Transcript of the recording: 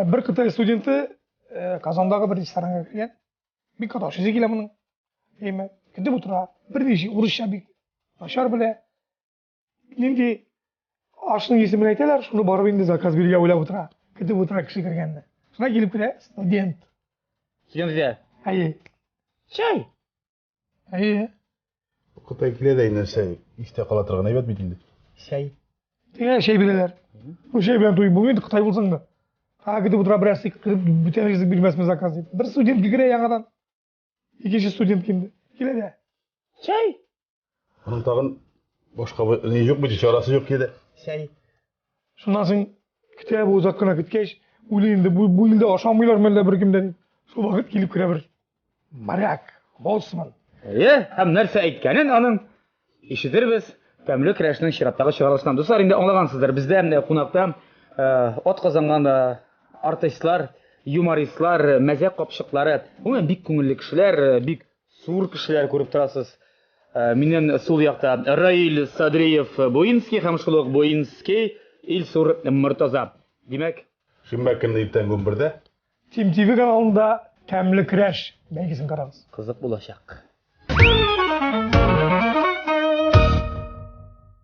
Бер Кытай студенты Казандагы бер ресторанга кергән. Бик каты ашыйсы килә моның. Әйме, көтеп утыра. Берничә урысча бик начар белә. Нинди ашның исемен әйтәләр, шуны барып инде заказ бирергә уйлап утыра. Көтеп утыра кеше кергәнне. Шуна килеп керә студент. Студент әйтә. Әйе. Чәй. Әйе. Кытай килә дә нәрсә истә кала торган әйбәт бит инде. Чәй. Дигән чәй бирәләр. Бу чәй белән туй булмый инде, Кытай булсаң да. Ха, көтеп утыра берәрсе кереп бүтән ризык бирмәсме заказ дип. Бер студент керә яңадан. Икенче студент килде. Килә дә. Чәй. Аның тагын башка ни юк бит, чарасы юк килә. Чәй. Шуннан соң көтә бу озак кына көткәч, уйлый инде бу, бу илдә ашамыйлар мәллә беркем дә дип. Шул вакыт килеп керә бер моряк, боцман. Әйе, һәм нәрсә әйткәнен аның ишетербез. Тәмле көрәшнең чираттагы чыгарылышыннан. Дуслар, инде аңлагансыздыр, бездә менә кунакта ат казанган артистлар, юмористлар, мәзәк капчыклары, гомумән бик күңелле кешеләр, бик сур кешеләр күреп торасыз. Миннән сул якта Раил Садриев Буинский һәм шул ук Буинский Илсур Мортаза. Димәк, Шимбә көнне иртәнге 11-дә Тим ТВ каналында Тәмле көрәш бәйгесен карагыз. Кызык булачак.